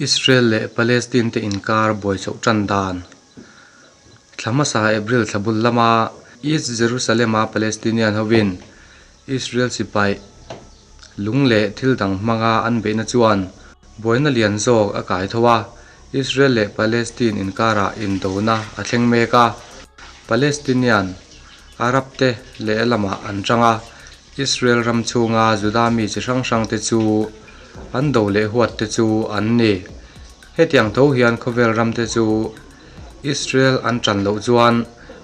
Israel leh Palestine te inkar buai chhoh tan dan. Thla hmasa April thla bul lama East Jerusalem-a Palestinian hovin Israel sipai lung leh thil dang hmanga an beihna chuan buaina lian zawk a kai tho a, Israel leh Palestine inkarah indona a thleng mek a, Palestinian Arab te lehlamah an tang a, Israel ram chhunga Juda mi chi hrang hrang te chu an do leh huat te chu an ni. Hetiang tho hian khawvel ram te chu Israel an tan loh chuan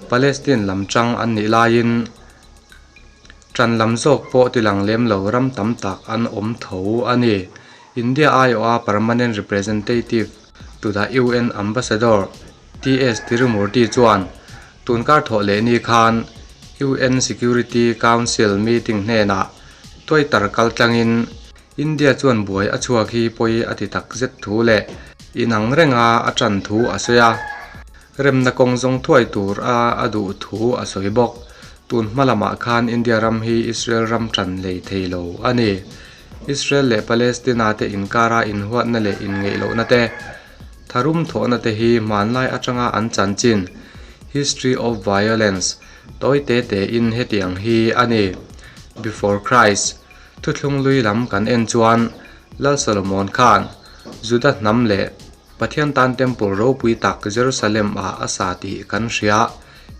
Palestine lam tang an nih laiin Ṭan lam zawk pawh tilang lem lo ram tam tak an awm tho a ni. India aiawha Permanent Representative to the UN Ambassador TS Tirumurti chuan tunkar thawh leh ni khan UN Security Council meeting hnenah Twitter kaltlangin India chuan buai a chhuak hi pawi a ti tak zet thu leh inang renga a ṭan thu a sawi a. Remna kawng zawng thuai tur a a duh thu a sawi bawk. Tun hma lamah khan India ram hi Israel ram ṭan lei thei lo a ni. Israel leh Palestina te inkara inhuatna leh inngeihlohna te, tharum thawhna te hi hmanlai atanga an chanchin, history of violence, tawi te tein hetiang hi a ni. Before Christ, thuthlung lui lam kan en chuan Lal Solomon khan Juda hnam leh Pathian tan Temple ropui tak Jerusalem ah a sa tih kan hria.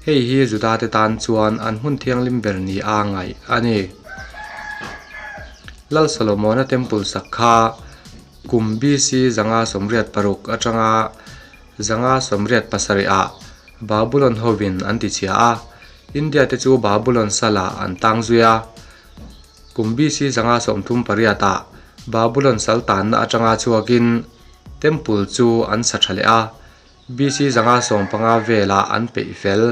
Hei hi Juda te tan chuan an hmun thianghlim ber ni a ngaih a ni. Lal Solomona Temple sak kha kum BC 586 atanga 587 ah Babulon hovin an ti chhia a, India te chu Babulon salah an tang zui a. Kum BC 538 ah Babulon sal tanna atanga chhuakin Temple chu an sa tha leh a, BC 515 velah an peih fel.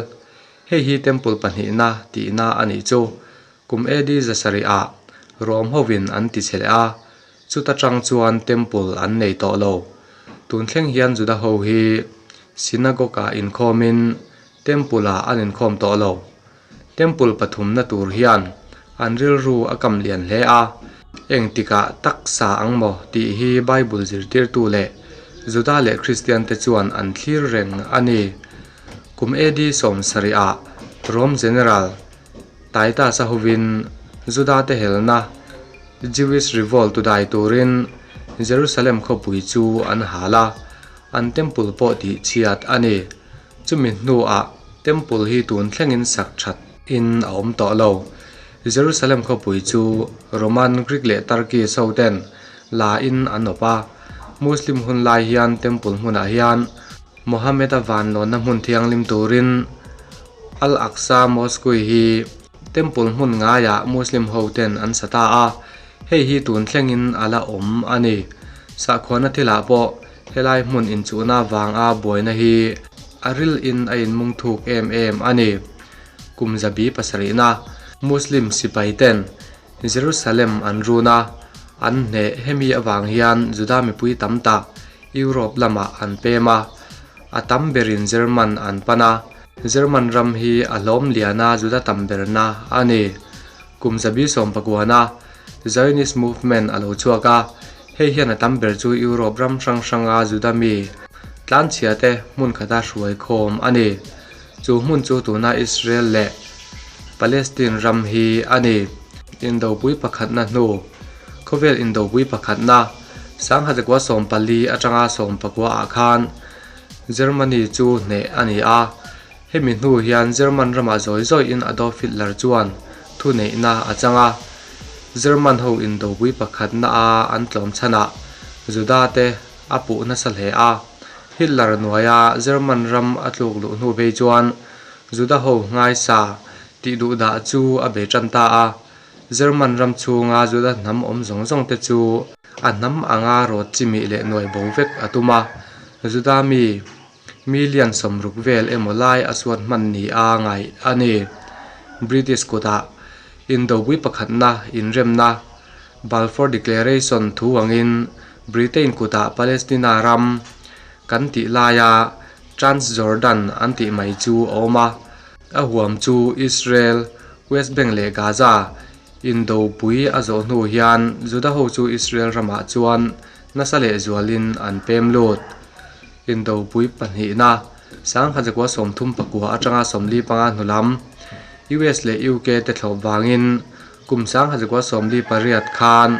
Hei hi Temple pahnihna tihna a nih chu. Kum AD 700 ah Rome hovin an ti chhe leh a, chuta tang chuan Temple an nei tawh lo. Tun thleng hian Juda ho hi Synagogue ah inkhawmin Temple ah an inkhawm tawh lo. Temple pathumna tur hian an rilru a kam lian hle a, engtikah tak sa ang maw tih hi Bible zirtirtu leh Juda leh Kristian te chuan an thlir reng a ni. Kum AD 70 ah Rome General Titus a hovin Juda te helna Jewish Revolt tu dai turin Jerusalem khawpui chu an hal a, an temple pawh tihchhiat a ni. Chumi hnuah Temple hi tun thlengin sak that in a awm tawh lo. Jerusalem khawpui chu Roman, Greek leh Turkish ho ten la in an awp a. Muslim hun lai hian Temple hmunah hian Mohammed-a vanlawnna hmun thianghlim turin Al-Aqsa Mosque hi Temple hmun ngaiah Muslim ho ten an sa ta a, hei hi tun thlengin a la awm a ni. Sahkhuana thilah pawh Helai hmun inchuhna vanga buaina hi a ril in a inmung thuk em em a ni. Kum zabi pasarihna Muslim sipai ten Jerusalem an run a, an hneh hemi avang hian Juda mipui tam tak Europe lamah an pem a, a tam berin German an pan a, German ram hi a hlawm liana Juda tam berna a ni. Kum zabi sawmpakuana Zionist movement a lo chhuak a, Hei hian a tam ber chu Europe ram hrang hranga Juda mi tlanchhia te hmun khata hruai khawm a ni. Chu hmun chu tuna Israel leh Palestine ram hi a ni. Indopui pakhatna hnu, Khawvel indopui pakhatna, 1914 atanga 19 ah khan Germany chu hneh a ni a. Hemi hnu hian German ramah zawi zawiin Adolf Hitler chuan thuneihna a chang a. German ho indopui pakhatna a an tlawm chhanah Juda te a puh nasa hle a. Hitler hnuaia German ram a tluk luh hnu phei chuan Juda ho nghaisa tih duhdah chu a bei tan ta a. German ram chhunga Juda hnam awm zawng zawng te chu a hnam anga rawt chimih leh nuai bo vek a tum a. Juda mi Million 60 vel emaw lai a suat hman ni a ngaih a ni. British kutah Indopui pakhatna inremna Balfour Declaration thu angin Britain kutah Palestina ram kan tih laia Transjordan an tih mai chu a awm a, a huam chu Israel, West Bank leh Gaza Indopui a zawh hnu hian Juda ho chu Israel ramah chuan. nasa lehzualin an pem lut. Indopui pahnihna, 1939 atanga 45 hnu lam, US leh UK te thlawp vangin kum 1948 khan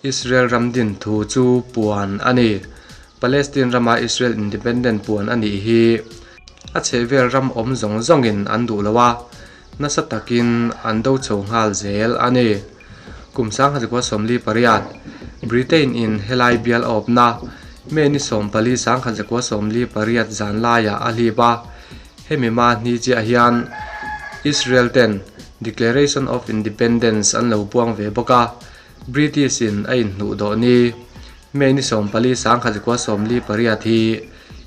Israel ram din thu chu puan a ni. Palestine rama Israel independent puan a nih hi a chhehvel ram awm zawng zawngin an duh lo a, nasa takin an do chho nghal zel a ni. Kum 1948, Britain in helai bial awpna May ni 14 1948 zan laiah a hlip a, hemi mahni chiah hian Israel ten Declaration of Independence an lo puang ve bawk a, British in a inhnuh dawh ni May ni 14 1948 hi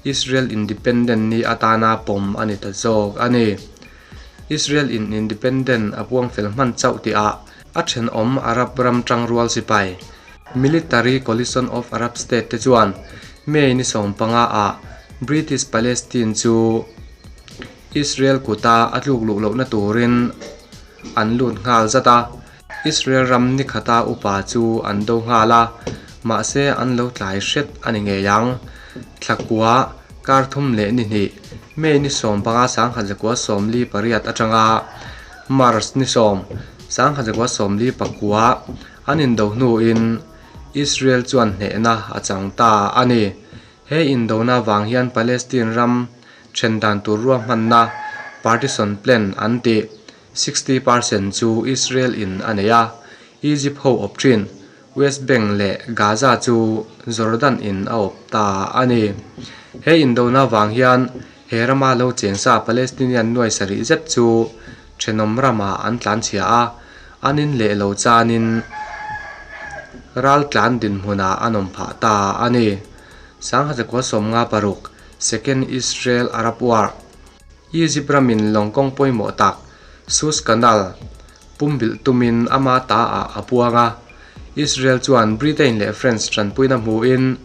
Israel Independent ni atana pawm a ni ta zawk a ni. Israel in independent a puang fel hman chauh tihah a thenawm Arab ram tangrual sipai, Military Coalition of Arab State te chuan May ni 15 ah British Palestine chu Israel kuta a tluk luh lohna turin an lut nghal zat a. Israel ram ni khata upa chu an do nghal a, mahse an lo tlai hret a ni ngei ang. Thlakua kar thum leh ni hnih, May ni 15 1948 atanga March ni 10 1949 an indo hnuin Israel chuan hnehna a chang ta a ni. He indona vang hian Palestine ram then dan tur ruahmanna, partition plan, an tih 60% chu Israel in a nei a, Egypt ho awp thin, West Bank leh Gaza chu Jordan in a awp ta a ni. He indona vang hian he rama lo cheng sa Palestinian nuai sarih zet chu thenawm ramah an tlanchhia a, an in leh lo chanin ral tlan dinhmunah an awm phah ta a ni. 1956, Second Israel-Arab War. Egypt ramin lawng kawng pawimawh tak, Suez Canal, pumbilh tumin ama ta ah a puang a. Israel chuan Britain leh France tanpuina hmuhin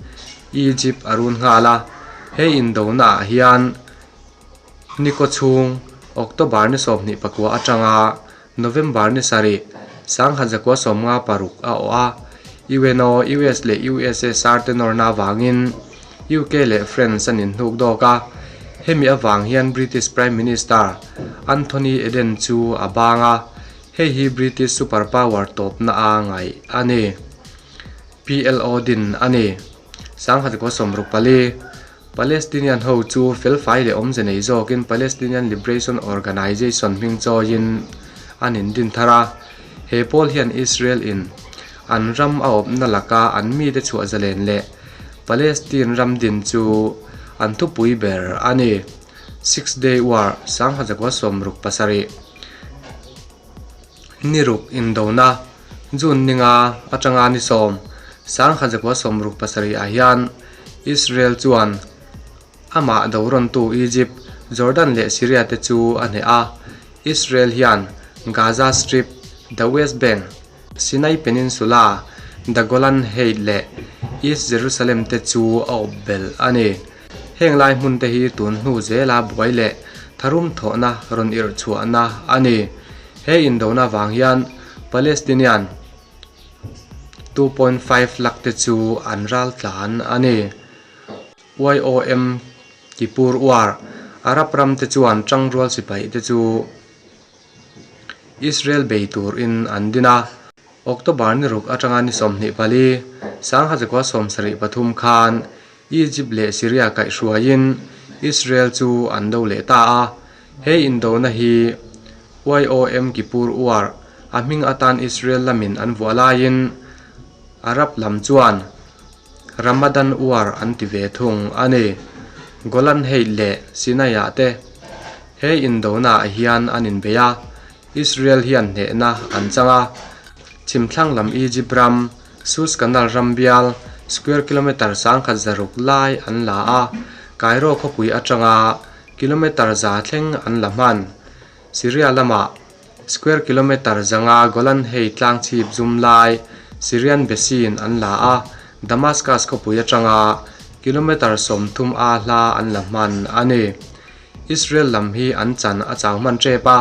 Egypt a run nghal a. He indona ah hian ni kaw chhung, October ni 29 atanga November ni 7, 1956 a awh a. UNO, US leh USSR te nawrna avangin UK leh France an inhnuk dawk a. Hemi avang hian British Prime Minister Anthony Eden chu a bang a, hei hi British super power tawpna a ngaih a ni. PLO din a ni. 1964, Palestinian ho chu felfai leh awmze nei zawkin Palestinian Liberation Organization hming chawiin an indin thar a. He pawl hian Israel in an ram a awpna laka an mite chhuah zalen leh Palestine ram din chu an thupui ber a ni. Six Day War, 1967. Ni ruk indona, June ninga atanga ni 10, 1967 ah hian Israel chuan amah do rawntu Egypt, Jordan leh Syria te chu a hneh a. Israel hian Gaza Strip, the West Bank, Sinai Peninsula, the Golan Height leh East Jerusalem te chu a awp belh a ni. Heng lai hmun te hi tun hnu zela buai leh tharum thawhna rawn irh chhuahna a ni. He indona vang hian Palestinian 2.5 lakh te chu an ral tlan a ni. YOM Kippur War, Arab ram te chuan tangrual sipai te chu Israel bei turin an din a. October ni ruk atanga ni 24, 1973 khan Egypt leh Syria kaihhruaiin Israel chu an do leh ta a. He indona hi YOM Kippur War a hming atan Israel lamin an vuah laiin Arab lam chuan Ramadan War an ti ve thung a ni. Golan Height leh Sinai-ah te he indonaah hian an inbei a, Israel hian hnehna an chang a. Chhimthlang lam Egypt ram, Suez Canal ram bial, square kilometre 1600 lai an la a, Cairo khawpui atanga kilometre za thleng an la hman. Syria lamah square kilometre zanga Golan Height tlang chhip zum lai Syrian Basin an la a, Damascus khawpui atanga kilometre 30 a hla an la hman a ni. Israel lam hi an chan a chau hman tep a,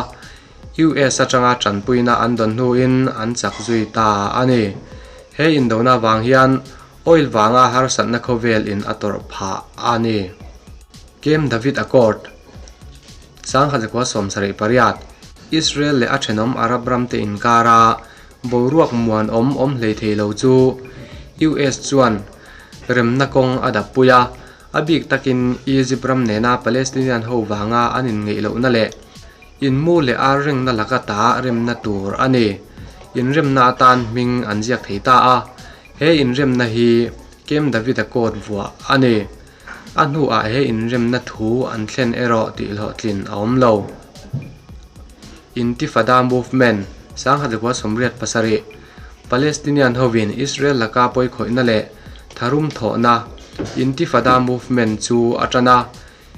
US atanga tanpuina an dawn hnuin an chak zui ta a ni. He indona vang hian Oil vanga harsatna khawvel in a tawrh phah a ni. Camp David Accord, 1978, Israel leh a thenawm Arab ramte inkara boruak muanawm awm hlei thei lo chu US chuan remna kawng a dappui a, a bik takin Egypt ram nena Palestinian ho vanga an inngeih lohna leh inmu leh ar rengna laka ta remna tur a ni. Inremna atan hming an ziak thei ta a, he inremna hi Camp David Accord vuah a ni. A hnuah he inremna thu an thlen erawh tihhlawhtlin a awm lo. Intifada Movement, 1987, Palestinian hovin Israel laka pawikhawihna leh tharum thawhna Intifada Movement chu a tan a,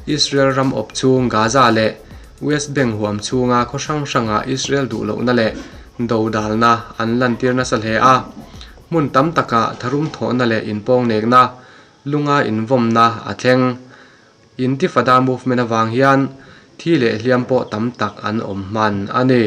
Israel ram awp chhung Gaza leh West Bank huam chhunga khaw hrang hrangah Israel duh lohna leh dodalna an lantir nasa hle a. Hmun tam takah tharum thawhna leh inpawngnekna Lunga invawmna a thleng. Intifada movement avang hian thi leh hliam pawh tam tak an awm hman a ni.